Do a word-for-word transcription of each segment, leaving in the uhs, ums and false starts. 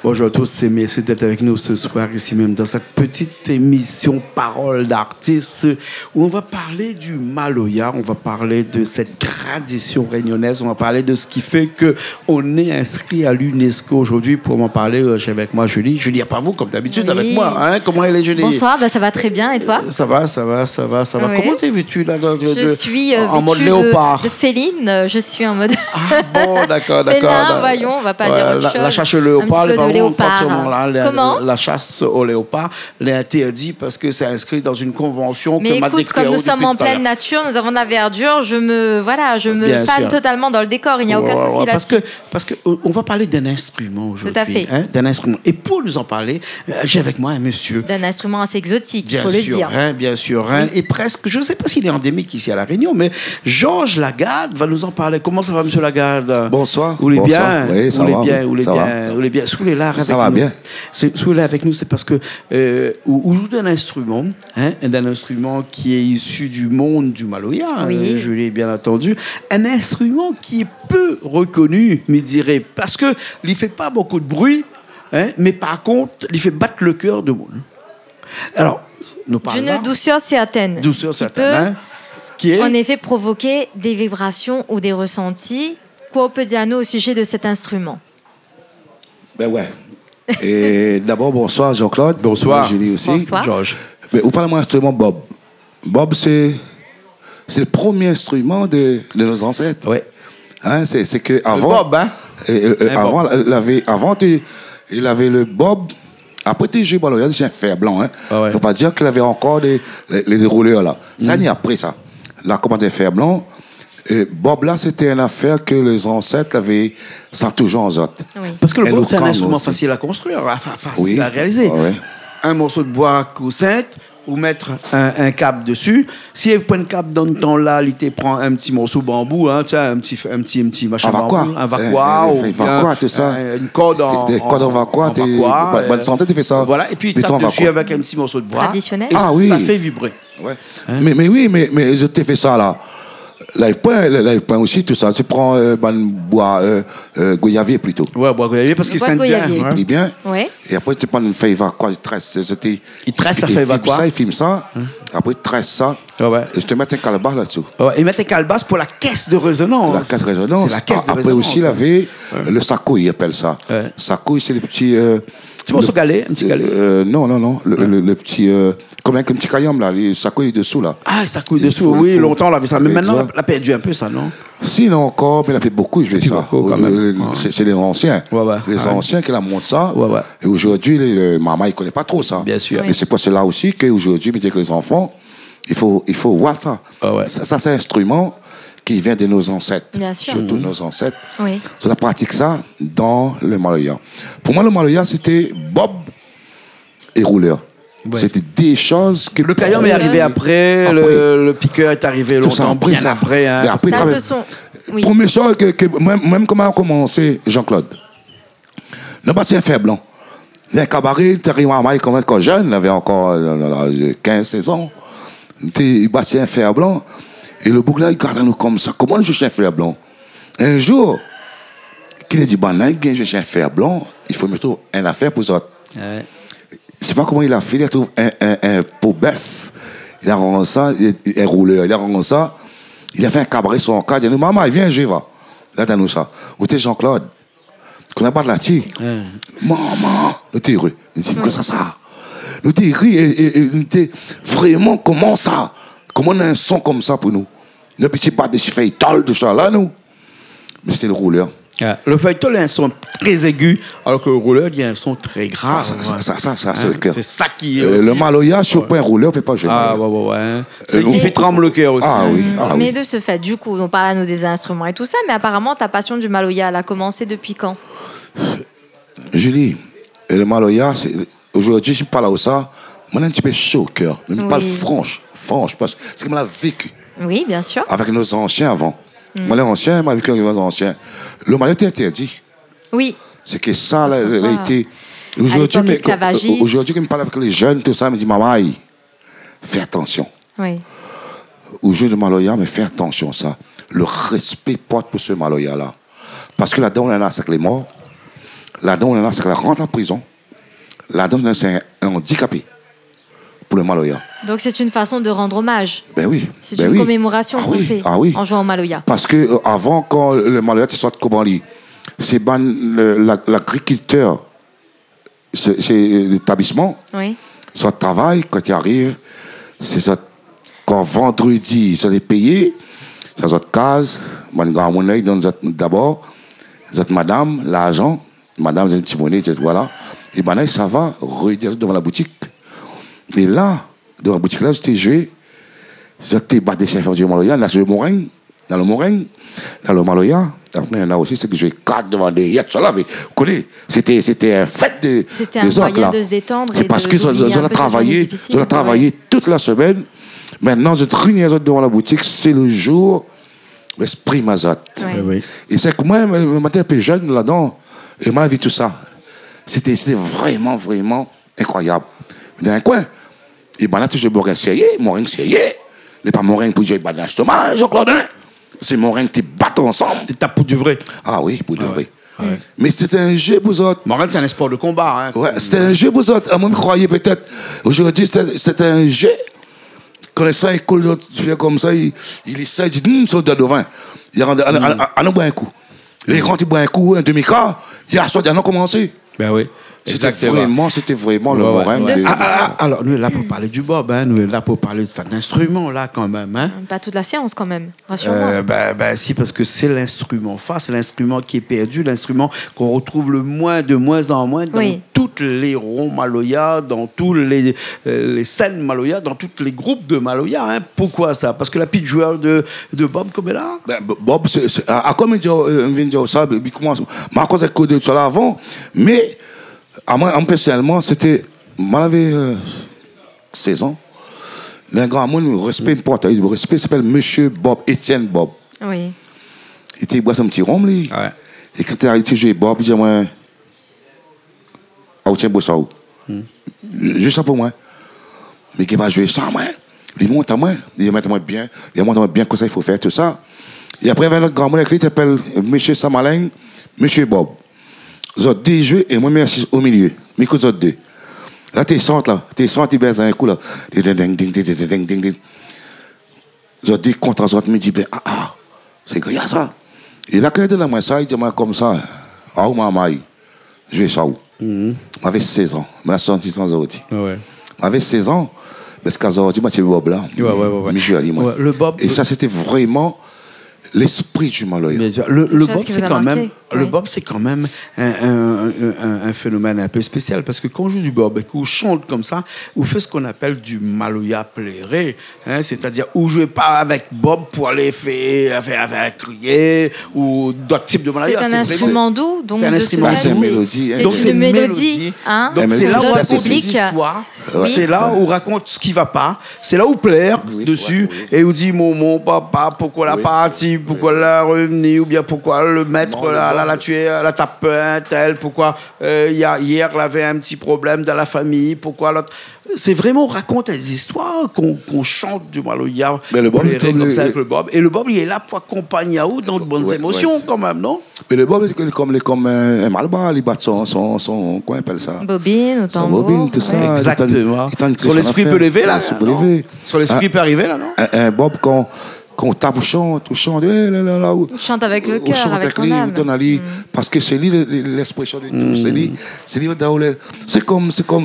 Bonjour à tous et merci d'être avec nous ce soir ici même dans cette petite émission Parole d'artiste où on va parler du maloya, on va parler de cette tradition réunionnaise, on va parler de ce qui fait que on est inscrit à l'UNESCO aujourd'hui. Pour m'en parler, euh, j'ai avec moi Julie. Julie, à part vous, comme d'habitude, avec moi, hein. Comment elle est, Julie ? Bonsoir, bah, ça va très bien, et toi ? Euh, ça va, ça va, ça va, ça va. Oui. Comment t'es vêtue là, de, de, de, en mode léopard ? Je suis, euh, vêtue de, de féline, euh, je suis en mode... Ah bon, d'accord, d'accord. Félin, là, voyons, on va pas dire autre chose. La chasse au léopard, les mamans, quand on a la, la chasse au léopard, elle est interdite parce que c'est inscrit dans une convention que Madrid Cléo depuis tout à l'heure. Mais écoute, comme nous sommes en pleine nature, nous avons de la verdure, je me, voilà, je me fane totalement dans le décor, il n'y a aucun souci là-dessus. Bien sûr. Ouais, ouais, parce que Parce que, euh, on va parler d'un instrument aujourd'hui, hein, d'un instrument. Tout à fait. Et pour nous en parler, euh, j'ai avec moi un monsieur. D'un instrument assez exotique, il faut le dire. Bien sûr, hein, bien sûr, hein. Oui. Et presque, je sais pas s'il est endémique ici à La Réunion, mais Georges Lagarde va nous en parler. Comment ça va, monsieur Lagarde ? Bonsoir. Vous allez bien ? Bonsoir. Oui, ça va, oui, ça va. Vous allez bien, vous allez bien. Si vous êtes là avec nous, c'est, si vous êtes là avec nous, c'est parce que, euh, ou, ou joue d'un instrument, hein, d'un instrument qui est issu du monde du maloya, hein, Julie, bien entendu. Oui. Un instrument qui est peu reconnu, mi diré, parce que li fé pa bokou de bri, hein, mais par contre, li fé bat le cœur de moun. Alors, nous parlons là. D'une douceur certaine, qui peut, en effet, provoquer des vibrations ou des ressentis. Quoi ou pé dir anou au sujet de cet instrument ? Ben ouais. É dabor, bonsoir Jean-Claude. Bonsoir. Julie osi. Bonsoir. Georges. Mé ou parl amoin instriman bob. Bob, sé, sé le premié instriman de, de nout zansèt. Oui. Hein, sé, sé ke avan, le bob, hein ? É, é, é avan, lavé, avan, té, lavé le bob. Apré, té zoué baloya, té in fèr blan, hein. Ah ouais. Fo pa dir ke lavé ankor lé, lé, lé roulèr la. Sa, ni apré sa. La komans in fèr blan. É bob la, sété in afèr ke lé zansèt lavé sa touzour an zot. Oui. Parske le bob, sé in instriman fasil a konstrui, fa-, fasil a réalizé. Oui. Ouais, ouais. In morso de boi k'ou sint, ou mèt in, in kab desi. Si ou pran in kab dan tan la, li té pran in ti morso banbou, hein, ti in ti, in ti, in ti mashin banbou, in vakoa, oubien, euh, in kord an, dé, dé kord an vakoa, té, bann zansèt té fé sa. Voilà, épi i tap desi avèk in ti morso de boi. Tradisionèl. É sa fé vibré. Ouais. Hein ? Mé, mé oui, mé, mé zot té fé sa la. Lavé poin, lavé poin osi, tousa. Té pran, euh, bann boi, euh, euh, goyavié plito. Ouais, boi goyavié, parske i sint bien. I pli bien. Ouais. É apré, té pran in fèy vakoa, i très, sété, i très la fèy vakoa. I fim sa, i fim sa. Hein ? Apré, i très sa. Ouais, ouais. É té mèt in kalbas la-dsi. Ouais, ouais. É mèt in kalbas pou la kès de rézonans. La kès rézonans. Sé la kès de rézonans, hein. Apré osi, lavé le sakouy, i apèl sa. Ouais. Sakouy, sé le ti, euh, ti morso galé, in ti galé. Euh, non, non, non. Le, le, le ti, euh, Konm in ti kayanm la, li sakouy desou la. Ah, sakouy desou, oui, lontan lavé sa. Mé mintnan, la pèrdi in pé sa, non ? Si, la ankor, mé la fé bokou zoué sa. Bokou, kan mèm. Euh, sé, sé lé zansien. Ouais, ouais. Lé zansien ki la mont sa. Ouais, ouais. É zordi, lé, lé momon i koné pa tro sa. Bien sûr. Oui. É sé pou sela osi ke zordi, mi di avèk lé zanfan, i fo, i fo voir sa. Ah ouais. Sa, sa, sé in instriman ki vien de nout zansèt. Bien sûr. Sirtou nout zansèt. Oui. Zot la pratik sa dan le maloya. Pou moin, le maloya, sété bob é roulèr. Ouais. Sété dé shoz ke... Le kayanm lé arivé apré, le, le pikèr lé arivé lontan, bien apré, hein. Tousa apré sa. Mé apré, sa, sé son, oui. Promié shoz ke, ke moin, moin, koman la komansé, Jean-Claude ? Nou bati in fèr blan. Dan in kabaré, té ariv momon, i komans ankor jenn, lavé ankor, euh, kinz, sèz an. Té, i bati in fèr blan. É le boug la, i gard anou konmsa. Koman nou zoué in fèr blan ? In zour, ki la di, banna i gingn zoué in fèr blan, i fo mèt in afèr pou zot. Ouais. Sé pa koman li la fé, li la trouv in, in, in po bèf, li la rann sa, in, in roulèr, li la rann sa, li la fé in kabaré sou in kad, li di anou, momon, vien zoué, va. La, dan nou sa. Ou té Jean-Claude. Kan nou la bat la-dsi. Ouais. Momon, nou té éré. Nou di, kosa sa ? Nou té ri é, é, é nou té vréman, koman sa ? Koman in son konmsa pou nou ? Nou piti bat desi fèy tol, tousa la, nou. Mé sé le roulèr. Ah, le fèy tol a in son trè égi, alor ke le roulèr, li na in son trè grav. Ah, sa, sa, sa, sa, sa, sé le kèr. Hein, sé sa ki... Euh, osi, le maloya, si ou pran in roulèr, ou pé pa zoué. Ah, ouais, ouais, ouais. Euh, sé li ki fé tranb le kèr osi. Ah oui, ah oui. Mais de ce fait, du coup, on parle à nous des instruments et tout ça, mais apparemment, ta passion du maloya, elle a commencé depuis quand ? Julie, é le maloya, sé, zordi, si mi parl aou sa, moin lé in ti pé sho o kèr. Mé mi parl fransh, fransh, parske sé ke moin la véki. Oui, bien sûr. Avèk nout zansien avan. Mm. Moin lé ansien, moin la véki avèk nout zansien. Le maloya té intèrdi. Oui. Sé ke sa, la, la, la, été, à l'époque, esclavagiste. Zordi, mé, zordi, kan mi parl avèk lé jenn, tousa, mi di, momon, fé atansion. Oui. Ou zoué le maloya, mé fé atansion sa. Le rèspé port pou se maloya la. Parske ladan, ou néna sak lé mor, Ladan, néna sak la rant an prizon. Ladan, néna sé in andikapé pou le maloya. Donc c'est une façon de rendre hommage. Ben oui. C'est une commémoration qu'on fait en jouant au maloya. Parske, euh, avan, kan le maloya té sort koman li, sé bann, le, la, lagrikiltèr, sé, sé létablisman. Oui. Zot travay, kan i ariv, sé zot, kan vandredi, zot lé péyé, sa zot kaz, bann gramoun la, i donn zot dabor, zot madam, larzan, madam, zot ti moné, zot, voilà. É banna i sava, redi azot dovan la boutik. É la, dovan la boutik la, zot té zoué, zot té bat dé sèf di maloya, la zoué moring, dan le moring, dan le maloya. Apré, néna osi sak i zoué kat dovan dé yèt, sa lavé. Ou koné, sété, sété in fèt de, de zot la. C'était un moyen de se détendre et de, d'oublier un peu cette journée difficile. Sé parske zot, zot, zot la travay, zot la travay tout la semèn. Mintnan, zot rènyon azot dovan la boutik, sé le jour, lespri mazot. Ouais. Oui, oui. É sé ke moin, moin, moin té in pé jenn ladan, é moin la vi tout sa. Sété, sété vréman, vréman inkroyab. Dan in koin. É banna touzour moring sérié, moring sérié. Lé pa moring pou zoué bann instriman, Jean-Claude, hein. Sé moring té bat ansanm. Té tap pou du vré. Ah oui, pou du vré. Ah ouais. Mé sété in zé pou zot. Moring, sé in spor de konba, hein. Ouais, sété in zé pou zot. Ah, moin, mi kroiyé pétèt, zordi, sété, sété in zé. Kan le san i koul, zot i fé konmsa, i, i éséy, i di, "Hm, sa doi dovin." I rant, anon, anon, anon boir in kou. Lé gran, i boir in kou, in demi-kar, i asor, i di, "Anon komansé." Ben oui, exactement. Sété vréman, sété vréman le moring. Ouais, ouais. Ah, ah, ah, alor, nou lé la pou parl du bob, hein, nou lé la pou parl de sèt instriman la kan mèm, hein. Pas toute la séance quand même, rassure-moi. Euh, ben, ben, si, parske sé l'instrument phare, sé l'instrument ki lé pèrdi, l'instrument k'on retrouv le moin, de moin an moin dan tout lé ron maloya, dan tout lé, euh, lé sèn maloya, dan tout lé group de maloya, hein. Poukoi sa ? Parske la pi de zouèr de, de bob konm la ? Ben, bo-, bob, sé, sé, a, a, konm mi di, euh, mi vien di sa, mi komans, ma koz èk kou de sa la avan, mé amoin, amoin pèrsonèlman, sété, moin lavé, euh, sèz an. Néna in gramoun, rèspé, in port, rèspé, i apèl Mésyé Bob, Étienne Bob. Oui. Li té boir son ti ronm, li. Ouais. É kan li té zoué bob, li di amoin, "Ah, ou tien bo sa ou. Zis sa pou moin." Mé ki va zoué sa, moin. Li mont amoin, li mont amoin bien, li mont amoin bien kosa i fo fèr, tout sa. É apré, navé in lot gramoun èk li, té apèl Mésyé Samalin, Mésyé Bob. Zot dé zoué é moin, mi asiz o milié. Mi ékout zot dé. La, té sant la, té sant, té bèz in kou la. Ding, ding, ding. Zot dé kont azot, mi di, "Ben, ah, ah, sé gayar sa." É la, kan li donn amoin sa, li di amoin konmsa, "Ah, ou marmay, zoué sa ou." Moin lavé sèz an, moin la soisanndis an zordi. Ah ouais. Moin lavé sèz an, mé ziska zordi, moin té bob la. Ouais, ouais, ouais, ouais. Mi zoué ali, moin. Ouais, le bob, é sa, sété vréman lespri du maloya. Bien sûr. Le, le bob, c'est quand même, le bob, c'est quand même un, un, un, un, un phénomène un peu spécial, parce que quand on joue du bob et qu'on chante comme ça, on fait ce qu'on appelle du maloya pléré, hein, c'est-à-dire on joue pas avec bob pour aller faire, faire, faire crier ou d'autres types de maloya. C'est un instrument doux, donc de ce fait, c'est, c'est une mélodie, hein. Donc c'est une mélodie, hein. Donc c'est là où on raconte des histoires. Oui. C'est là où on raconte ce qui va pas, sé la ou plèr desi, é ou di, "Mon, mon papa, poukoi la parti, poukoi la revni, oubien poukoi le mèt la, la, la tué, la tap in tèl, poukoi, euh, yèr, yèr, lavé in ti problèm dan la famiy, poukoi lot." Sé vréman, on raconte des histoires, qu'on, qu'on chante du maloya, mé le bob, pléré konmsa avèk le bob. É le bob, li lé la pou akonpagn aou dan de bonnes émotions kan mèm, non ? Mé le bob, lé konm, lé konm in, in malbar, li bat son, son, son, koman i apèl sa ? Bobine, son tanbour, bobine, tout sa. Exactement. Son lespri pé lévé la, non ? Son lespri pé arivé la, non ? In, in bob, kan, kan ou tap, ou shant, ou shant, é la, la, la, ou shant avèk le kèr, avèk ton âme. Ou donn ali, parske sé li le, le, lèksprésyon de tout, sé li, sé li, sé konm, sé konm,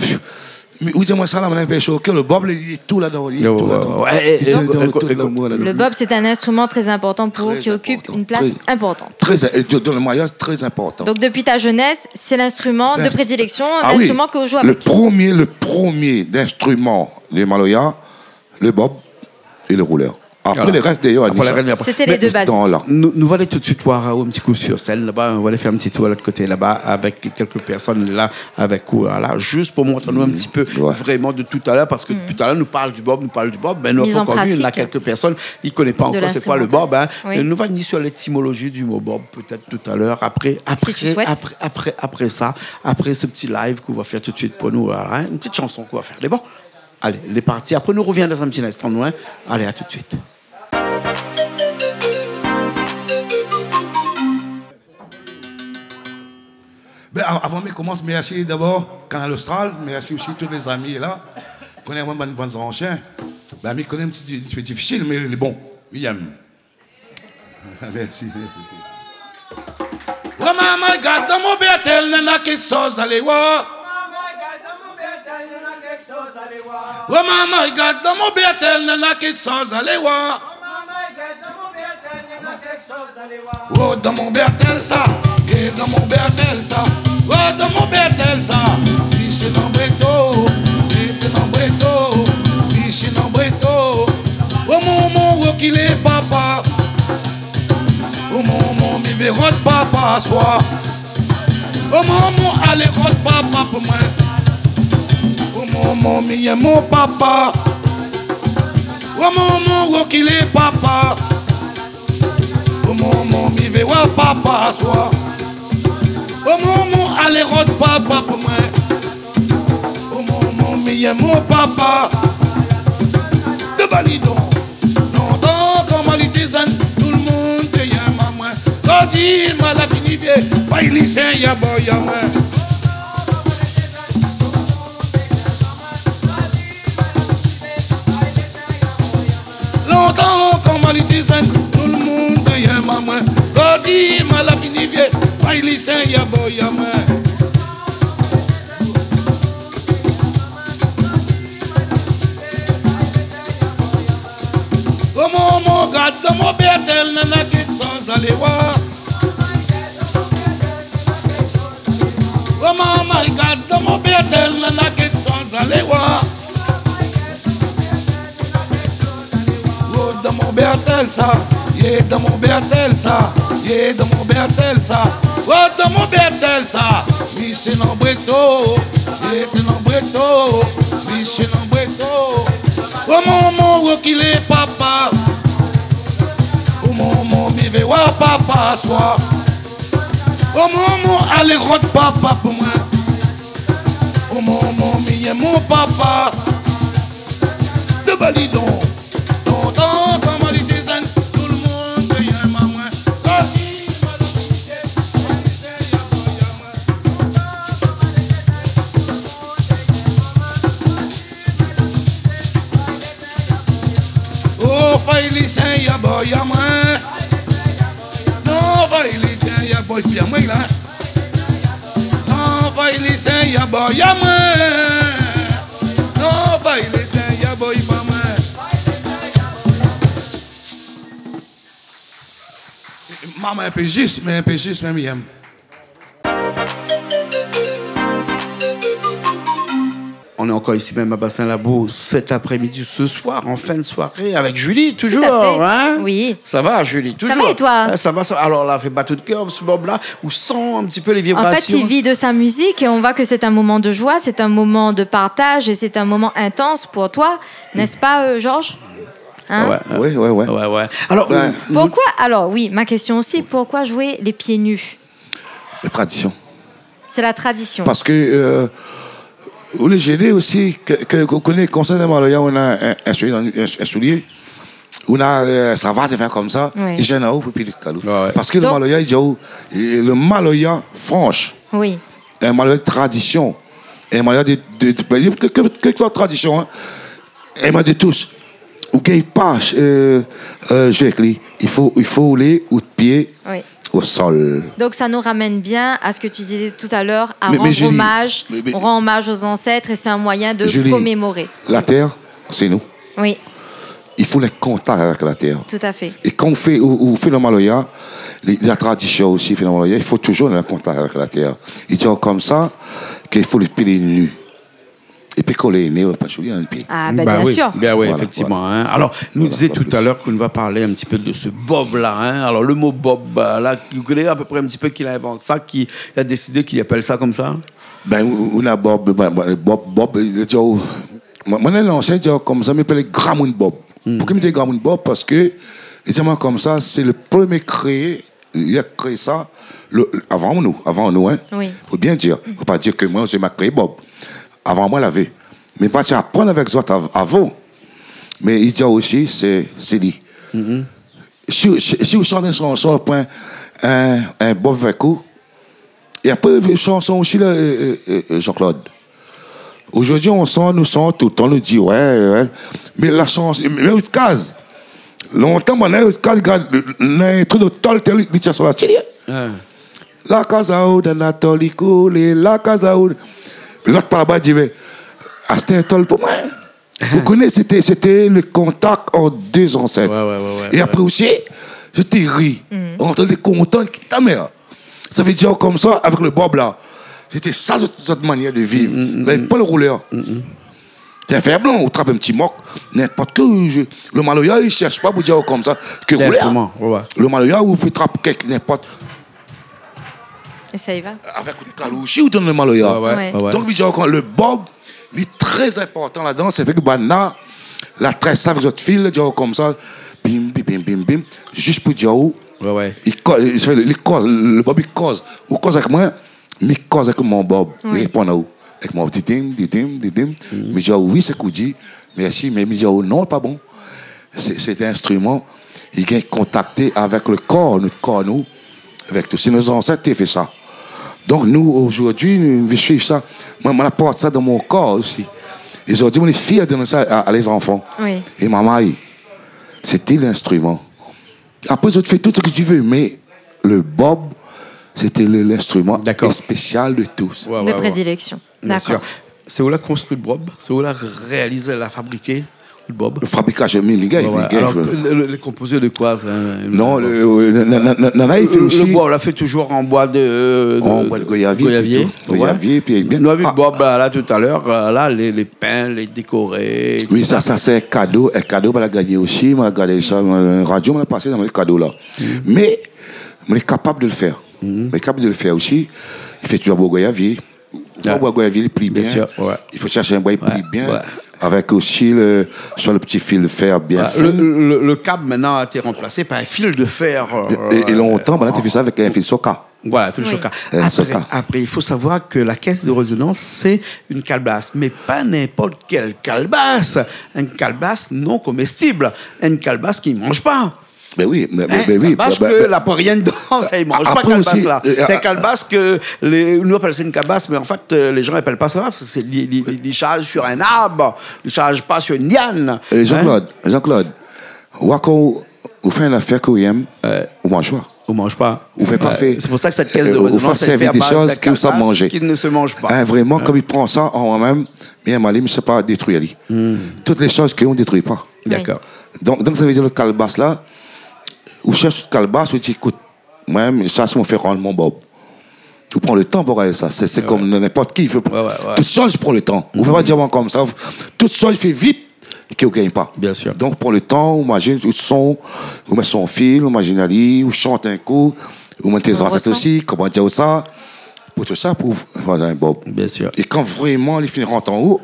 Mé ou di amoin sa la, mon inprésion ke le bob, li lé tout ladan, li lé tout ladan. Ouais, ouais, ouais. Li lé tout ladan, tout lamour ladan. Le bob, c'est un instrument très important pour vous, qui occupe une place importante. Très important. Très, é dan, dan le mariaz, très important. Donc, depuis ta jeunesse, c'est l'instrument de prédilection, l'instrument que vous jouez avec. Ah oui. Le premier, le premier instrument de maloya, le bob é le roulèr. Voilà. Apré, le rès, dayèr, apré, le rès, apré. C'était les deux basiques. Mé dan la. Nou, nou va alé tout de suite voir, euh, un petit coup sur scène là-bas. On va aller faire un petit tour de l'autre côté là-bas avec quelques personnes là, avec, voilà, juste pour montrer anou un petit peu vraiment de tout à l'heure, parce que tout à l'heure, nou parl du bob, nou parl du bob, mé nou la pankor vi, néna quelques personnes, i koné pa ankor sé koi le bob, hein. Mise en pratique, hein. Oui. É nou va vni sur l'étymologie du mot bob, peut-être tout à l'heure, après, après, après, après ça, après ce petit live qu'on va faire tout de suite pour nous, voilà, hein. Une petite chanson qu'on va faire. Lé bon ? Alé, lé parti. Apré, nou revien dan in ti instan, nou, hein. Alé, à tout de suite. Bin, a-, avan mi komans, mèrsi dabor Kanal Austral, mèrsi osi tout lé zami la. Koné amoin bann, bann zansien. Bin, mi koné in ti, in ti pé difisil, mé lé bon. Mi yèm. Mèrsi, mèrsi. Oh maman, gard dan mon bèrtèl, nana kékshoz, alé oir. Oh maman, gard dan mon bèrtèl, nana kékshoz, alé oir. Oh, dan mon bèrtèl sa, yé, dan mon bèrtèl sa. Oh, dan mon bèrtèl sa, mi sé lanbréto, mi sé lanbréto, mi sé lanbréto. Oh, momon, wo ki lé papa? Oh, momon, mi vé rod papa aswar. Oh, momon, alé rod papa pou moin. Oh, momon, mi yèm mon papa. Oh, momon, wo ki lé papa? Oh, momon, mi vé oir papa aswar. Oh, momon, alé rod papa pou moin. Oh, momon, mi yèm mon papa. Dé balidon. Lontan, kan moin lété zèn, tout le moun té yèm amoin. Zordi moin la fini vié, fay li sèy, ya boy amoin. Lontan, kan moin lété zèn, tout le moun té yèm amoin. Zordi moin la fini vié, fay li sèy, ya boy amoin. Oh, momon, gard dan mon bèrtèl, nana kékshoz, alé oir. Oh, maman, gard dan mon bèrtèl, nana kékshoz, alé oir. Oh, dan mon bèrtèl sa, yé, dan mon bèrtèl sa, yé, dan mon bèrtèl sa. Oh, dan mon bèrtèl sa, mi sé lanbréto, mi sé lanbréto, mi sé lanbréto. Oh, momon, wo ki lé papa? Oh, momon, mi vé oir papa aswar. Oh, momon, alé rod papa pou moin. Oh, momon, mi yèm mon papa. Dé balidon. Lontan, kan moin lété zèn, tout le moun té yèm amoin. Oh, fay li sèy, ya boy amoin. Non, fay li sèy, ya boy, pi amoin la. Non, fay li sèy, ya boy amoin. Non, fay li sèy, ya boy pa moin. Maman, in pé zis, mé in pé zis, mé mi yèm. On est encore ici même à Bassin Labou cet après-midi, ce soir, en fin de soirée, avec Julie, toujours, hein ? Tout à fait. Oui. Ça va, Julie ? Toujours. Ça va et toi ? Ouais, ça va, ça va. Alors là, fé pa tout kèr, ce Bob-là, on sent un petit peu les vibrations. En fait, il vit de sa musique et on voit que c'est un moment de joie, c'est un moment de partage et c'est un moment intense pour toi, n'est-ce pas, euh, Georges ? Hein ? Ouais, ouais. Oui, oui, oui. Ouais, ouais. Alors, ben, euh, pourquoi, alors oui, ma question aussi, pourquoi jouer les pieds nus ? La tradition. C'est la tradition. Parske, euh, ou lé zéné osi, ke, ke, ke ou koné, konsa dan maloya, ou na in, in soulié dan, in, in soulié, ou na, euh, sa va té fé konmsa, oui, é zéné ou pou pili kalou. Ouais, ouais. Parske le maloya, i di aou, é le maloya fransh. Oui. In maloya de tradision. In maloya de, de, de, ke, ke, ke, ke tradision, hein. É moin de tous. Ou gingn pa, euh, euh, zoué èk li. I fo, i fo roulé out pié, oui, au sol. Donc ça nous ramène bien à ce que tu disais tout à l'heure, à rendre hommage, mais, mais Julie, mais, mais on rend hommage aux ancêtres et c'est un moyen de commémorer. Julie, la tèr, sé nou. Oui. I fo in kontak avèk la tèr. Tout à fait. É kan ou fé, ou, ou fé le maloya, li, la tradision osi fé le maloya, i fo toujour in kontak avèk la tèr. I di konmsa, ke i fo lé pié nu. Épi kolé, mé ou la pa souli an pié. Ah, ben, bien sûr. Bah oui, bien oui, voilà, effectivement, hein. Alors, nous disait tout à l'heure qu'on va parler un petit peu de ce Bob-là, hein. Alors, le mot Bob, euh, là, vous connaissez à peu près un petit peu qui l'a inventé ça, qui a décidé qu'il appelle ça comme ça ? Ben, ou, ou na Bob, ben, ben, Bob, Bob, euh, di, oh, moin, moin, lé ansien, di konmsa, mi apèl gramoun Bob. Hmm. Poukosa mi di gramoun Bob ? Parske, li di amoin konmsa, sé le promié kréé, li la kréé sa, le, avan nou, avan nou, hein. Oui. Fo bien dir. Fo pa dir ke moin, sé moin la kréé Bob. Avan moin, lavé. Mé pa ti aprann avèk zot av-, avan. Mé li di osi, sé, sé li. Mhm. Si, si, si ou shant in shanson, pran in, in Bob avèk ou, É apré, shanson osi la, euh, euh, euh, Jean-Claude. Zordi, nou shan, nou shan toultan, nou di, wé, wé. Mé la shanson, mé out kaz. Lontan, banna out kaz, gard, na in trik de tol, tèl, li, li tien sir la, ti di, la kaz aou, dan la tol, li koulé, la kaz aou. Lot pa laba, di, mé, astèr tol pou moin. Ou koné, sété, sété le kontak ant dé zansèt. Wé, wé, wé, wé. É apré osi, sété ri. Ou antann lé kontan ki ta mèr. Sa vé dir konmsa, avèk le bob la. Sété sa, zot, zot manièr de viv. Lavé pa le roulèr. Té fé blan, ou trap in ti mok, ninport ke, le maloya, li shèrsh pa pou dir konmsa, ke roulèr. Exactement, wé, wé. Le maloya, ou pé trap kèk ninport. É sa i va. Avèk in kalou osi, ou donn le maloya. Wé, wé, wé. Donk, vé dir, kan le bob, li trè inportan ladan, sé vré ke banna, la très sa avèk zot fil, dir konmsa, bim, bim, bim, bim, bim, zis pou dir, wé, wé, li ko-, li fé, li koz, le bob, li koz. Ou koz avèk moin, mi koz avèk mon bob, wé, li réponn aou. Avèk mon didim, didim, didim. Mi di, wi, sé kou di, mèrsi, mé mi di, non, pa bon. Sé, sé in instriman, li gingn kontakté avèk le kor, nout kor, nou, avèk tout. Sé nout zansèt té fé sa. Donk nou, zordi, nou, nou suiv sa. Moin, moin la port sa dan mon kor osi. É zordi, moin lé fièr de donn sa a, a lé zanfan. Wi. É marmay, sété linstriman. Apré, zot fé tout sak zot i vé, mé le bob, sété le, linstriman spésial de tout. Dakor. Wé, wé, wé. De prédilection. Bien sir. Dakor. Sé ou la konstrui le bob, sé ou la réaliz, la fabriké le bob. Fabrikasion, mé li gingn, wé, wé, li gingn. Alor, le, le, lé konpozé de koi, sa, le bob ? Non, le, euh, na, na, na, na, na, li fé osi. Le bob, la fé toujour an boi de, de, an boi de goyavié, goyavié, plito. Wé. Goyavié, pi bien. Nou la vi le bob la, la, talèr, euh, la, lé, lé pin, lé dékoré, tout sa. Wi, sa, sa sé in kado, in kado, moin la gingné osi, moin la gingn sa, moin, radio, moin la pasé dan le kado la. Mé, moin lé kapab de le fèr. Moin lé kapab de le fèr osi. Li fé toujour boi goyavié. Wé. Boi goyavié, li pli bien. Bien sir, wé. I fo shèrsh in boi, li pli bien. Wé. Avèk osi le, sir le ti fil fèr bien fin. Wé. Le, le, le kab, mintnan, la été ranplasé par in fil de fèr, euh, é, é lontan, banna té fé sa avèk in fil soka. Voilà, fil soka. Wi. In soka. Apré, apré, i fo savoir ke la kès de rézonans, sé in kalbas, mé pa ninport kèl kalbas. In kalbas non komèstib. In kalbas ki manz pa. Bin wi, bin, bin, bin wi, kalbas ke la poin rien dedan, sa i manz pa, kalbas la. Sé in kalbas ke lé, nou apèl sa in kalbas, mé an fèt, euh, lé jan i apèl pa sa, parske sé, li, li, li, li sharz sir in arb, li sharz pa sir in liane. Euh, Jean-Claude, Jean-Claude, ou oi kan ou fé in nafèr ke ou èm, ou manz pa. Ou manz pa. Ou fé pa fé. Sé pou sa ke sèt kès de rézonans, ou fé sèrvi dé shoz ke ou sa manzé. Ki ne se mange pas. Hein, vréman, kom mi pran sa an moin mèm, mi èm alé, mi sa pa détrui ali. Tout lé shoz ke ou détrui pa. Dakor. Donk, donk sa vé dir le kalbas la, ou shèrsh kalbas, ou di, ékout, moin, sa sé mon fé rann mon bob. Ou pran le tan pou gingn sa. Sé, sé kom ninport ki, i fo, tout shoz pran le tan. Ou fé pa dir konmsa, tout shoz fé vit, ke ou gingn pa. Bien sir. Donk pran le tan, ou mazine, ou son, ou mèt son fil, ou mazine ali, ou shant in kou, ou mèt té zansèt osi, koman dir sa, pou tout sa, pou fé in bob. Bien sir. É kan vréman li fini rant an ou,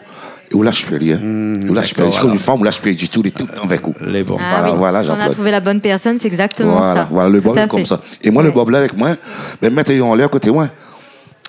ou lash pi rien. Ou lash pi rien. Sé kom in fanm, ou lash pi ditou, li lé toultan avèk ou. Lé bon. Voilà, voilà, Jean-Claude. Ah oui, on a trouvé la bonne personne, c'est exactement ça. Voilà, voilà, le bob lé komsa. Tout à fait. É moin, le bob la, avèk moin, bin, mèt ali anlèr koté moin.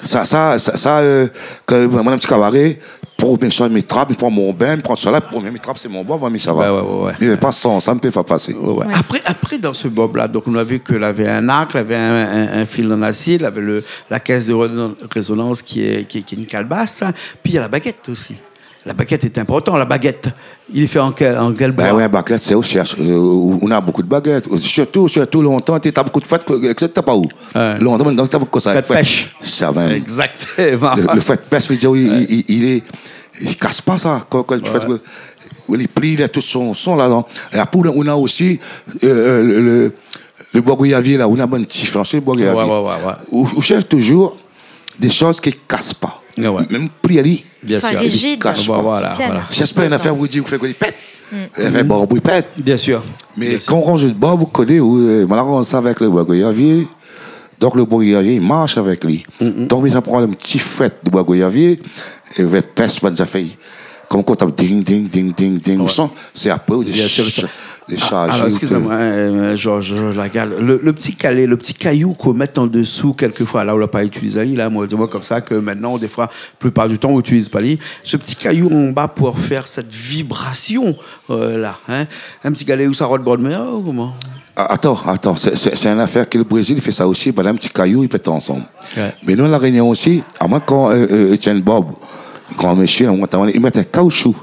Sa, sa, sa, sa, euh, ke moin, mon ti kabaré, promié shoz mi trap, mi pran mon bin, mi pran sa la, promié mi trap, sé mon bob, mi sava. Wé, wé, wé, wé. Mi vé pa san sa, mi pé pa pasé. Wé, wé. Wé. Apré, apré, dan se bob la, donk, nou la vi ke lavé in ark, lavé in, in, in fil an asid, lavé le, la kès de rézon-, rézonans ki lé, ki, ki lé in kalbas, in. Pi na la bagèt osi. La bagèt lé inportan, la bagèt. Li fé an kèl, an kèl boi ? Bin wé, bagèt, sé osi, euh, ou, ou na bonpé de bagèt. Sirtou, sirtou lontan, té, té na bonpé de frèt, ke, ke té pa ou. Wé. Lontan, mintnan, té na bonpé de frèt. Frèt pèsh. Sa mèm. Exactement. Le, le frèt pèsh, vé dir, li, li, li, li lé, li kas pa sa. Kan, kan ou fé, wé, li pli, li na tout son, son la, non. É apré, ou na, ou na osi, euh, euh, le, le, le boi goyavié la, ou na bann ti fransé, le boi goyavié. Wé, wé, wé, wé. Ou, ou shèrsh toujour dé shoz ki kas pa. Ah wé. Mèm pli ali, bien sir, i kas pa. Soit rigide. Voilà, voilà. Tiens. Sé pa in nafèr ou di, ou fé ke li pèt. Mm. Fé bon, ou pèt. Bien sir. Mé kan ou ranz le boi, ou koné, ou, euh, moin la ranz sa avèk le boi goyavié. Donk le boi goyavié, li marsh avèk li. Mm, mm. Donk, mi sa pran le ti frèt de boi goyavié, é avèk pèsh, bann zafèr. Kom kan ou tap ding, ding, ding, ding, ding, ou san, sé apré ou déshaz, déshaz. Bien sir, bien sir. Alor, excusez-moi, euh, Georges, Georges Lagal, le, le ti kalé, le ti kayou k'ou mèt an dsou, kèlkefoi, la ou la pa itiliz ali, la, moin, di amoin komsa ke mintnan, défoi, plipar di tan, ou itiliz pa li. Se ti kayou anba pou fé sèt vibrasion, euh, la, hein. In ti galé ou sa rod bord mèr, ou koman ? a-, atann, atann, sé, sé, sé in afèr ke le Brézil i fé sa osi, banna i mèt ti kayou, i pèt ansanm. Ouais. Mé nou, La Rényon osi, amoin kan, euh, euh, Étienne Bob, gran mésyé, la, moin, i mèt in kaoutchou.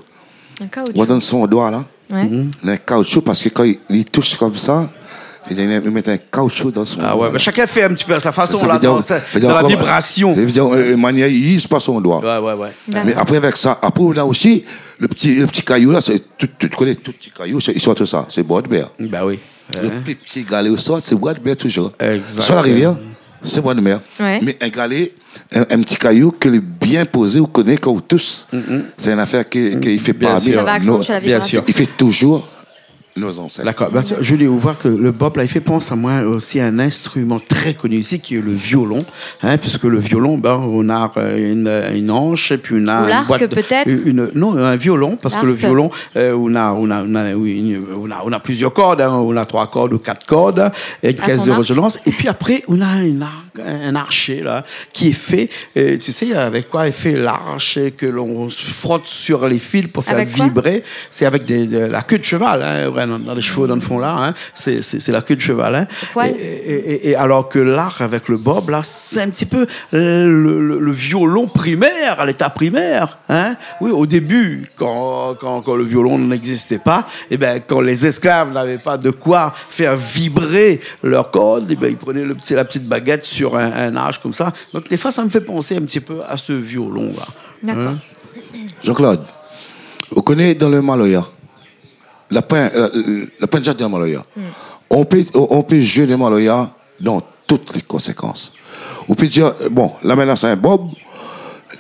In kaoutchou. Ou donn son doi la. Ouais. Mhm. In kaoutchou, parske kan li, li toush konmsa, i di, i mèt in kaoutchou dan son doi la. Ah ouais, mé shakinn i fé in ti pé a sa fason, la, dan, dan la vibrasyon. Sa vé dir, sa vé dir, euh, manièr i iz pa son doi. Ouais, ouais, ouais. D'accord. Mé apré, avèk sa, apré, ou na osi le ti, le ti kayou la, sé tout, tout, ou koné, tout ti kayou, sé, i sort sa, sé bord de mer. Bah oui. Le pli ti galé ou sort, sé bord de mer toujour. Exactement. Sort la rivièr, sé bord de mer. Ouais. Mé in galé, in, in ti kayou ke lé bien pozé, ou koné kan ou toush, sé in afèr ke, ke i fé pa... Bien sûr. Sa va aksantié la vibration. Bien sûr. I fé toujour nos ancêtres. D'accord. Ben, je voulais vous voir que le bob, là, il fait penser à moi aussi à un instrument très connu ici, qui est le violon, hein, puisque le violon, ben, on a, euh, une, une hanche, et puis on a une boîte de... Ou l'arc, peut-être ? Une, non, un violon, parce que le violon, euh, on a, on a, on a, oui, une, on a, on a plusieurs cordes, hein, on a trois cordes ou quatre cordes, et une caisse de résonance, et puis après, on a une arc, un archet, là, qui est fait, euh, tu sais, avec quoi est fait l'arche, que l'on frotte sur les fils pour faire vibrer. Avec quoi ? C'est avec des, de la queue de cheval, hein, ouais, dans, dans les chevaux dans le fond là, hein. C'est, c'est, c'est la queue de cheval, hein. Le poil. Et, et, et, et alors que l'arc avec le bob, là, c'est un petit peu le, le, le violon primaire, à l'état primaire, hein. Oui, au début, quand, quand, quand le violon n'existait pas, eh ben, quand les esclaves n'avaient pas de quoi faire vibrer leurs cordes, eh ben, ils prenaient le petit, la petite baguette sur un, un arc comme ça. Donc, des fois, ça me fait penser un petit peu à ce violon-là. D'accord. Hein ? Jean-Claude, ou koné dan le maloya, la poin, euh, la poin zat de maloya. Hmm. On pé, on, on pé zoué le maloya dan tout lé konsékans. Ou pé dir, euh, bon, la mintnan sé in bob,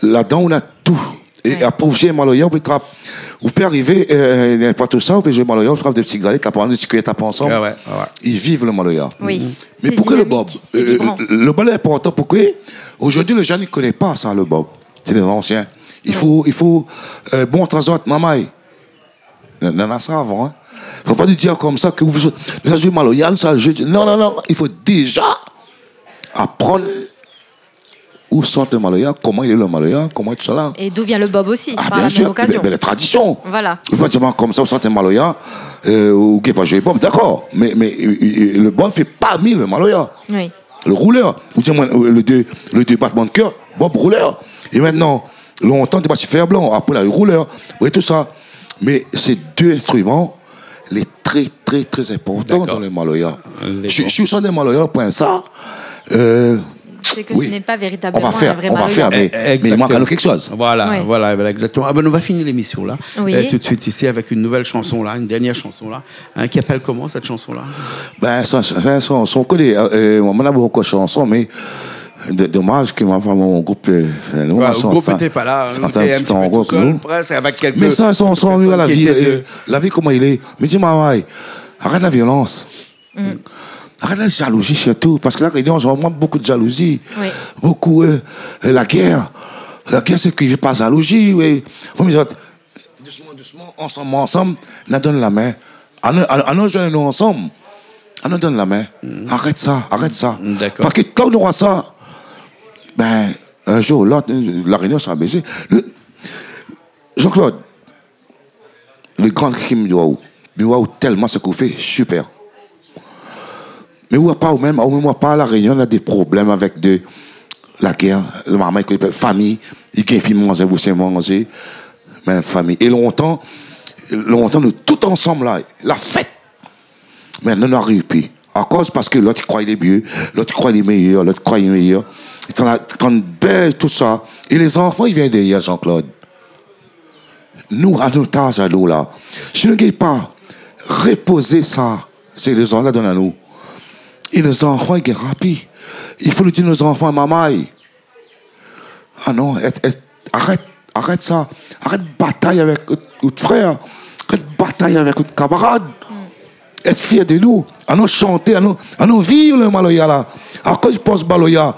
ladan ou na tout. É apré ou zoué maloya, ou pé trap, ou pé arivé, euh, na pa tout sa, ou pé zoué maloya, ou trap dé ti galé, tap ansanm, dé ti kiyèr, tap ansanm. Ah ouais, ah ouais. I viv le maloya. Oui. Mé poukoué le bob ? C'est dynamique, c'est vibrant. Euh, le bob lé inportan, poukoué ? Zordi lé jenn i koné pa sa, le bob. Sé lé zansien. I fo, i fo, euh, bon, tranzot, mamay. Non, non, non, sa avan, hein. Fo pa nou dir konmsa ke ou, nou sa zoué maloya, nou sa zoué, non, non, non, i fo déza aprann ou sort le maloya, koman i lé le maloya, koman tout sa la. Et d'où vient le bob aussi, par la même occasion. Ah, bien sûr, ben, ben, la tradision. Voilà. Ou pa dir amoin konmsa, ou sort le maloya, euh, ou gingn pa zoué bob, dakor. Mé, mé, euh, euh, le bob i fé parmi le maloya. Oui. Le roulèr. Ou di amoin, euh, le dé, le dé batman de kèr, bob roulèr. É mintnan, lontan, té pa ti fèr blan, apré, la, le roulèr. Oui, tout sa. Mé sé dé instriman lé trè, trè, trè inportan dan le maloya. D'accord. Si, si ou sort le maloya, ou pran sa, euh, c'est que ce n'est pas véritablement un vrai maloya. Oui. On va faire, on va faire, mé, mé i mank anou kékshoz. Exactement. Voilà, voilà, voilà, exactement. Ah ben, on va finir l'émission là, euh, tout de suite ici avec une nouvelle chanson là, une dernière chanson là. Hein, ki apèl koman, sèt shanson-la ? Ben, sé, sé, sé, sé, son koté, euh, euh, moin, moin na bonpé shanson, mé d-, domaz ke moin, moin, mon group, euh, nou, ouais, moin, le group lété pa la, hein, nou lété in ti pé tousèl, prèsk, avèk kèlk, mé sé in shanson, kèlk pèrsone, oui, voilà, ki lété de, euh, la vi koman i lé. Mé di amoin, ouais, arèt la violans. Mm. Arèt la jalouzi sirtou, parske La Rényon, an se moman, bonpé de jalouzi. Oui. Bonpé, euh, euh, la gèr. La gèr, sé ke pa jalouzi, oui. Fo mi di, Dousman, dousman, ansanm, ansanm, na donn la min. Anou, anou, anou zoué nou ansanm. Anou donn la min. Mhm. Arèt sa, arèt sa. D'accord. Parske kan nou nora sa, ben, in zour ou lot, La Rényon sa bézé. Le, Jean-Claude, le gran krim de ou, mi oi ou tèlman sak ou fé, super. Mé ou, apa ou mèm, ou mèm, apa La Rényon, na dé problèm avèk de la gèr, le marmay, ke fami, i gingn pi manzé, bousé manzé, mèm fami. É lontan, lontan, nou tout ansanm la, la fèt. Mé nou, nou ariv pi. Akoz, parske lot i kroi li lé myé, lot i kroi li lé méyèr, lot i kroi li lé méyèr. I tann la, tann bèz, tout sa. É lé zanfan, i vien dèryèr, Jean-Claude. Nou, a nout az anou la, si nou gingn pa répozé sa, sé lé zanfan la donn anou. É nout zanfan i gingn rapi. I fo nou di nout zanfan, mamay, ah non, èt, èt, arèt, arèt sa. Arèt batay avèk out, out frèr. Arèt batay avèk out kamarad. Èt fièr de nou. Anou shanté, anou, anou viv le maloya la. Akoz i pans maloya,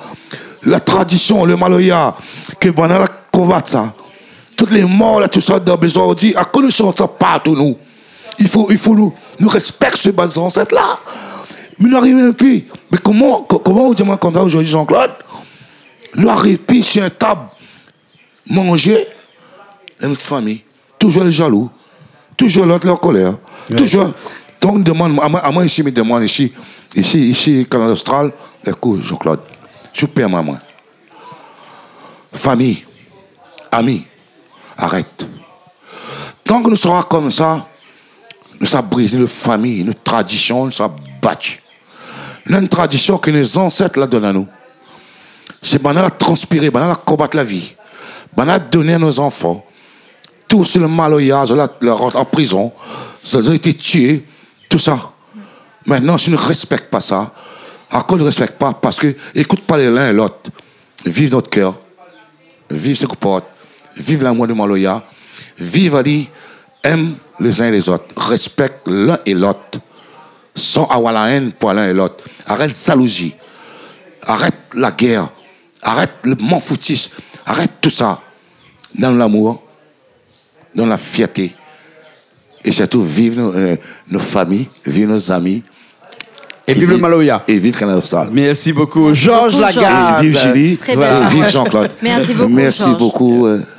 la tradision, le maloya, ke banna la konbat sa. Tout lé mor la, tout sa, dan bézoin, ou di, akoz nou shant sa partou, nou ? I fo, i fo nou, nou rèspèk sé bann zansèt la. Mé nou ariv pi. Mé koman, ko-, koman ou di amoin konmsa zordi, Jean-Claude, nou ariv pi si in tab manzé, é nout fami, toujour lé jalou, toujour lot lé an kolèr, ouais, toujour Donk, demann, amoin, amoin isi, mi demann isi, isi, isi, Kanal Austral, ékout, Jean-Claude, si ou pèrmèt amoin. Fami, ami, arèt. Tan ke nou sra konmsa, nou sa briz nout fami, nout tradision, nou sa bat. Nou néna in tradision ke nout zansèt la donn anou. Sé banna la transpiré, banna la konbat la vi. Banna la donn anou zanfan. Tout sé le maloya, zot la, la rant an prizon. Zot, zot la été tié, tousa. Mintnan, si nou rèspèk pa sa, akoz nou rèspèk pa ? Parske ékout pa lé, linn é lot. Viv nout kèr. Viv Cinq Portes. Viv lamour de maloya. Viv ali, èm lé zinn é lé zot. Rèspèk linn é lot. San avoir la èn pou linn é lot. Arèt zalouzi. Arèt la guèr. Arèt le manfoutis. Arèt tousa. Dan lamour. Dan la fièrté. É sirtou, viv nout, euh, nout fami, viv nout zami. É viv le maloya. É viv Kanal Austral. Merci beaucoup, Georges Lagarde. Merci beaucoup, Georges. Et vive Julie. Très belle parole. Voilà. Et vive Jean-Claude. Merci beaucoup, Georges. Merci beaucoup, euh, Jean-Claude.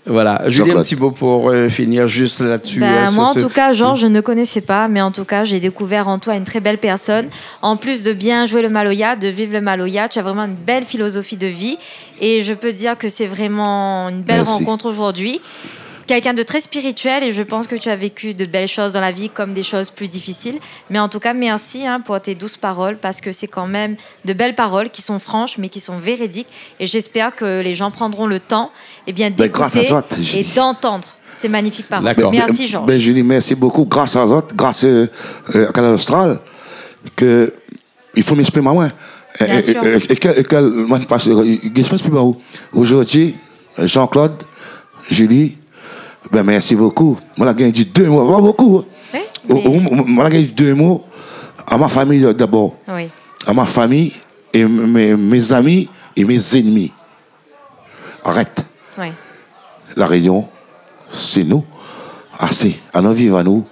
Voilà. Julie, un petit mot pour, euh, finir juste là-dessus, hein, sur ce... Ben, moi, en tout cas, Georges, je ne connaissais pas, mais en tout cas, j'ai découvert en toi une très belle personne. En plus de bien jouer le maloya, de vivre le maloya, tu as vraiment une belle philosophie de vie. Et je peux dire que c'est vraiment une belle rencontre aujourd'hui. Merci. Quelqu'un de très spirituel, et je pense que tu as vécu de belles choses dans la vie comme des choses plus difficiles. Mais en tout cas, merci, hein, pour tes douces paroles, parce que c'est quand même de belles paroles qui sont franches, mais qui sont véridiques. Et j'espère que les gens prendront le temps, eh bien, d'écouter et d'entendre. Ben, gras azot, Julie. Ces magnifiques paroles. D'accord. Merci, Georges. Ben, ben, Julie, merci beaucoup. Gras azot, gras, euh, euh, à Kanal Austral, ke i fo mi éksprim amoin. Bien sûr. É, é, é kèl, é kèl, moin, mi pas, é, é, mi éksprim amoin. Zordi, Jean-Claude, Julie, ben, merci beaucoup. Moin la gingn di dé mo, pa bokou, hein. Oui, mé moin la gingn di dé mo à ma famille d'abord. Oui. À ma famille et mes, mes amis et mes ennemis. Arèt. Oui. La Réunion, sé nou. Asé. Anon viv anou,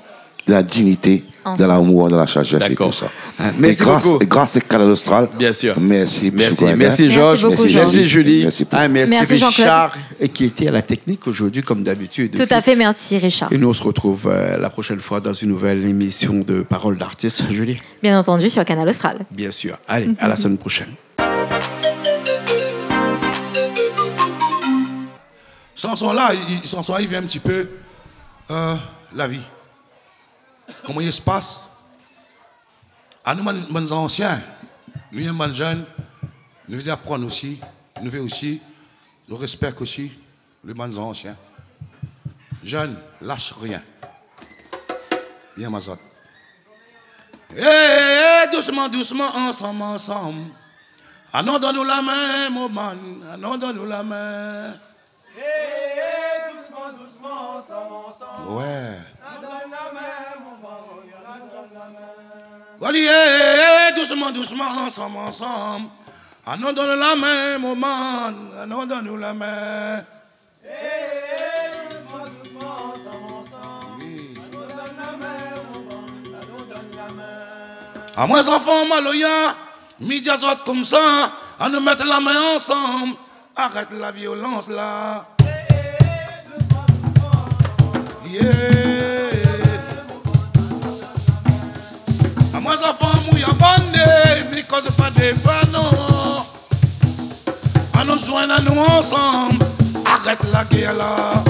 dan la dignité, dan lamour, dan la sagesse é tousa. D'accord. Euh, merci beaucoup. É gras, é gras à Kanal Austral. Bien sûr. Merci, monsieur Coindin. Merci, Georges. Merci beaucoup, Georges. Merci, Julie. Merci beaucoup. Ah, merci, Richard, et qui était à la technique aujourd'hui, comme d'habitude aussi. Merci, Jean-Claude. Tout à fait, merci, Richard. Et nous, on se retrouve, euh, la prochaine fois dans une nouvelle émission de Parole d'artiste, Julie. Bien entendu, sur Kanal Austral. Bien sûr. Allez, à la semaine prochaine. Sanson-la, i, i, sanson-la, i vien in ti pé, euh, la vi. Koman i spas ? Anou, bann, bann zansien, nou, bann jenn, nou vé aprann osi, nou vé osi, nou rèspèk osi lé bann zansien. Jenn, lash rien. Vien, mazot. É, é, é, dousman, dousman, ansanm, ansanm. Anon donn nou la min, mon bann, anon donn nou la min. É, é, dousman, dousman, ansanm, ansanm. Ouais. Anon donn la min, mon bann, anon donn la min. Alé, é, é, é, dousman, dousman, ansanm, ansanm. Anon donn la min, mon bann, anon donn nou la min. Amoin, zanfan maloya, mi di azot konmsa, anou mèt la min ansanm, arèt la violans la. Yeah. Amoin, zanfan mouyabané, mi koz pa défwa non. Anon zwenn anou ansanm, arèt la guèr la.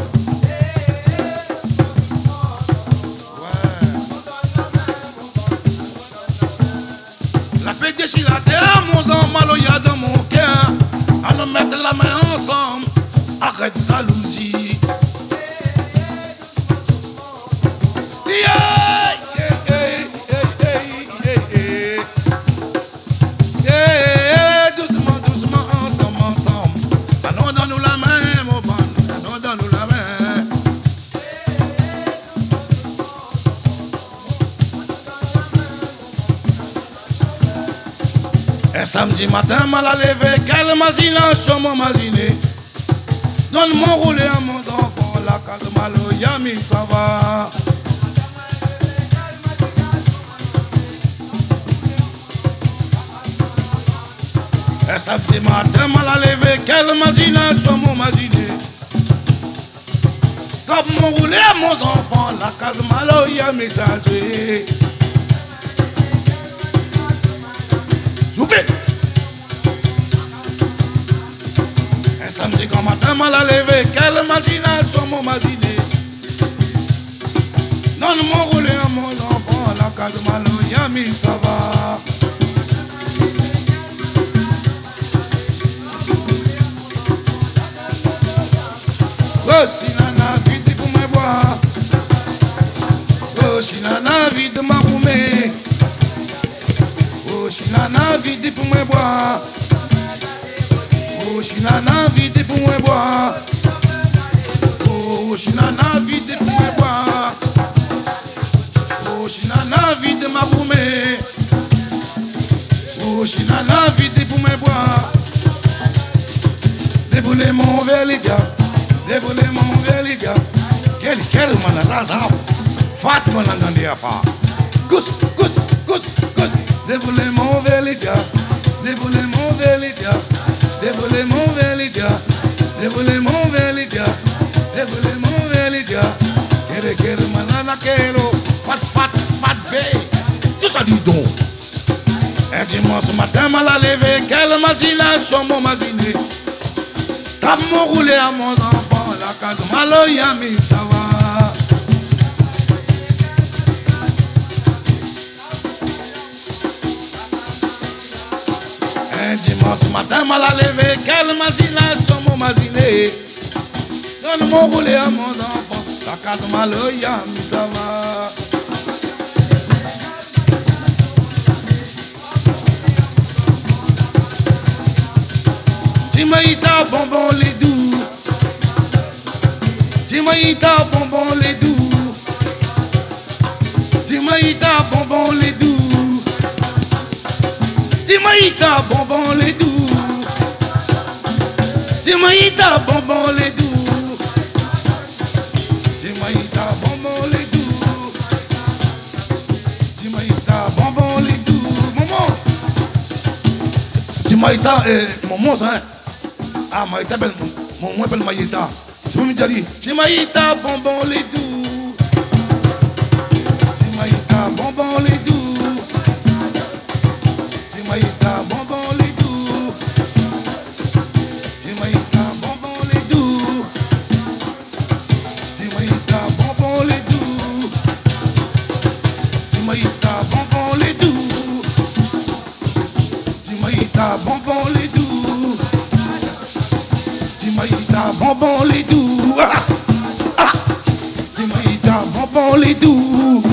Ouais. La pé dési la tèr, mon zanfan maloya dan mon kèr. Anon mèt la min ansanm, arèt zalouzi. Yeah, yeah, yeah. É, dousman, dousman, ansanm, ansanm. Anon donn nou la min, mon bann, anon donn nou la min. É samdi matin, ma la lévé, kèl mazinasion moin maziné. Donn mon roulé à mon zanfan, la kaz maloya mi sava. É samdi matin, ma la lévé, kèl mazinasion moin maziné. Donn mon roulé à mon zanfan, la kaz maloya mi sa zoué. Samdi gran matin, ma la lévé, kèl mazinasion mon maziné. Non, mon roulé a mon zanfan, la kaz maloya mi sava. Rosi nana vid pou moin boir. Rosi nana vid ma roumé. Rosi nana vid pou moin boir. Rosi nana vid pou moin boir. Rosi nana vid pou moin boir. Rosi nana vid ma roumé. Rosi nana vid pou moin boir. Déboulé mon vèr li dia. Déboulé mon vèr li dia. Kèl, kèl mana sa, sa. Fat mon langan di afa. Kous, kous, kous, kous. Déboulé mon vèr li dia. Déboulé mon vèr li dia. Déboulé mon vèr li dia. Déboulé mon vèr li dia. Déboulé mon vèr li dia. Kèl, kèl mana na kèl o. Fat, fat, fat bé. Tousa di don. In dimansh matin, ma la lévé, kèl mazinasion mon maziné. Tap mon roulé a mon zanfan, la kaz maloya mi sava. In dimansh matin, ma la lévé, kèl mazinasion mon maziné. Non, mon roulé a mon zanfan, la kaz maloya mi sava. Ti mayita bonbon lé dou. Ti mayita bonbon lé dou. Ti mayita bonbon lé dou. Ti mayita bonbon lé dou. Ti mayita bonbon lé dou. Ti mayita bonbon lé dou. Ti mayita bonbon lé dou. Momon. Ti mayita, eh, momon sa, hein. Ah, mayita bèl, momon bèl mayita. Sé pa mi di ali. Ti mayita bonbon lé dou. Ti mayita bonbon lé dou. Ti mayita bonbon lé dou. Ti mayita bonbon lé dou. Ti mayita bonbon lé dou. Ti mayita bonbon lé dou. Ti mayita bonbon lé dou. Ti mayita bonbon lé dou. Ah, ah. Ti mayita bonbon lé dou.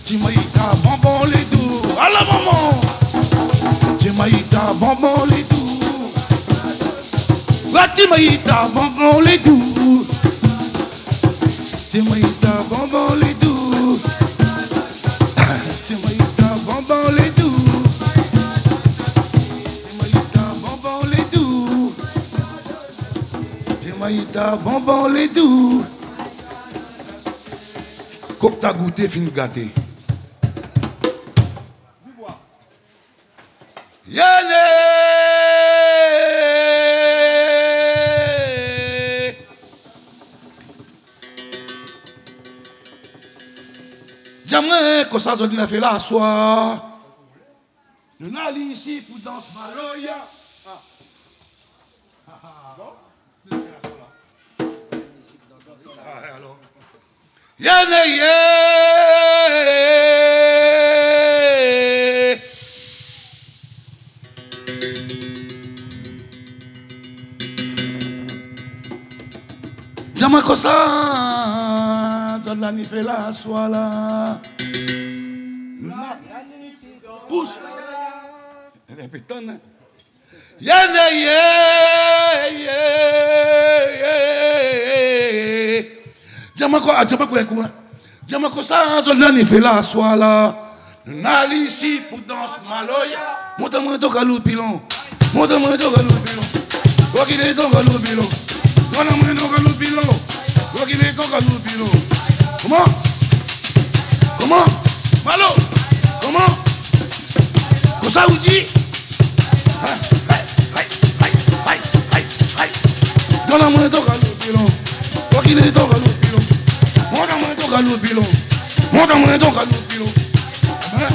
Ti mayita bonbon lé dou. Ala momon. Ti mayita bonbon lé dou. Wa ti mayita bonbon lé dou. Ti mayita bonbon lé dou. Ti mayita bonbon lé dou. Ti mayita bonbon lé dou. Ti mayita bonbon lé dou. Kok ta gouté fine gaté. Yéné. Di amwin kosa zot la fé la aswar. Nou la ali isi pou dans maloya. Ah. Ah, alor. Yéné yé. Di amwin kosa zot la ni fé la aswar la. Pous. Répétons, hein. Yéné yé, yé, yé. Di amwin ko-, ah, di amwin kosa, hein. Di amwin kosa zot la ni fé la aswar la. Nou la ali isi pou dans maloya. Mont amwin ton galou pilon. Mont amwin ton galou pilon. Rokilé ton galou pilon. Mont amwin ton galou pilon. Rokilé ton galou pilon. Koman? Koman? Malo? Koman? Kosa ou di? Ay, ay, ay. Mont amwin ton galou pilon. Rokilé ton galou pilon. Mont amwin ton galou pilon. Mont amwin ton galou pilon. Hein?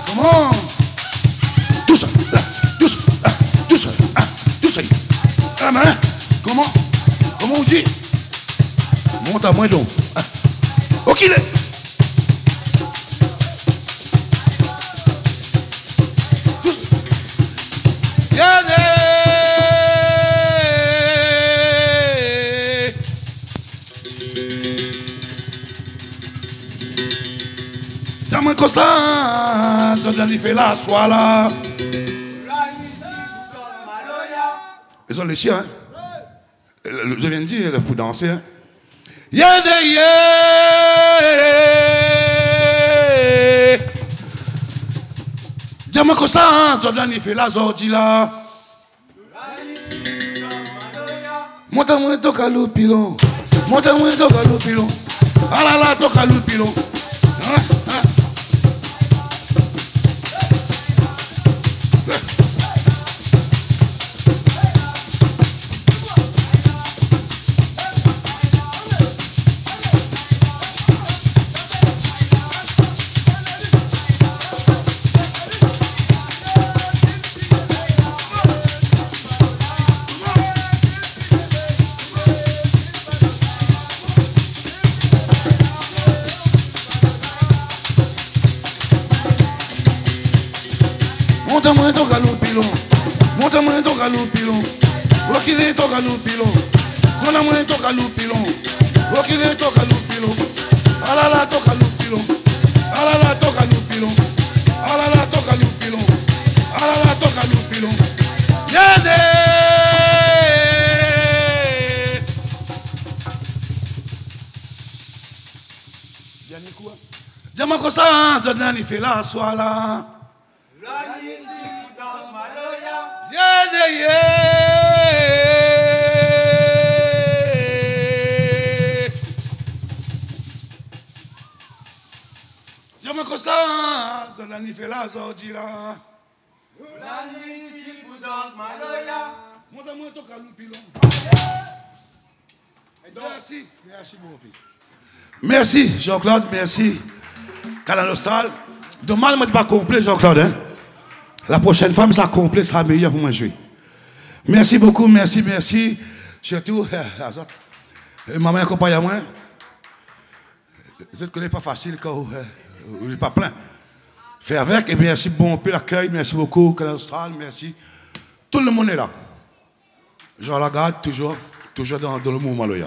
Koman? Tousa, la, tousa, la, tousa, la. Koman ? Koman ou di ? Mont amoin donk. Ah. Okilé. Yé, yé. Di amoin kosa zot la ni fé la swar la. Zot lé sir, in ? Euh, je viens de dire, pou dansé, in. Yé, yé, yé. Di amoin kosa zot la ni fé la zordi la. Mont amoin ton kaloupilon. Mont amoin ton kaloupilon. Alala, ton kaloupilon. In, in. Mont amoin ton kaloupilon. Mont amoin ton kaloupilon. Okilé ton kaloupilon. Mont amoin ton kaloupilon. Okilé ton kaloupilon. Alala ton kaloupilon. Alala ton kaloupilon. Alala ton kaloupilon. Alala ton kaloupilon. Yé, yé. Dernier coup, hein. Di amoin kosa zot la ni fé la swar la. La ni isi pou dans maloya. Yé, yé, yé. Di amoin kosa zot la ni fé la zordi la. La ni isi pou dans maloya. Mont amoin ton kaloupilon. Merci, merci beaucoup. Merci Jean-Claude, merci Kanal Austral. Domaz moin té pa konplé, Jean-Claude, in. La proshèn foi mi sa konplé, sa méyèr pou moin zoué. Merci beaucoup, merci, merci. Sirtou, euh, azot. É momon akonpagn amoin. Zot i koné pa fasil kan, euh, ou lé pa plin. Fé avèk, é mersi bonpé lakèy, mersi bokou, Kanal Austral, mersi. Tout le moun lé la. Jean Lagarde, toujour, toujour dan, dan le mouvman, lo, ya.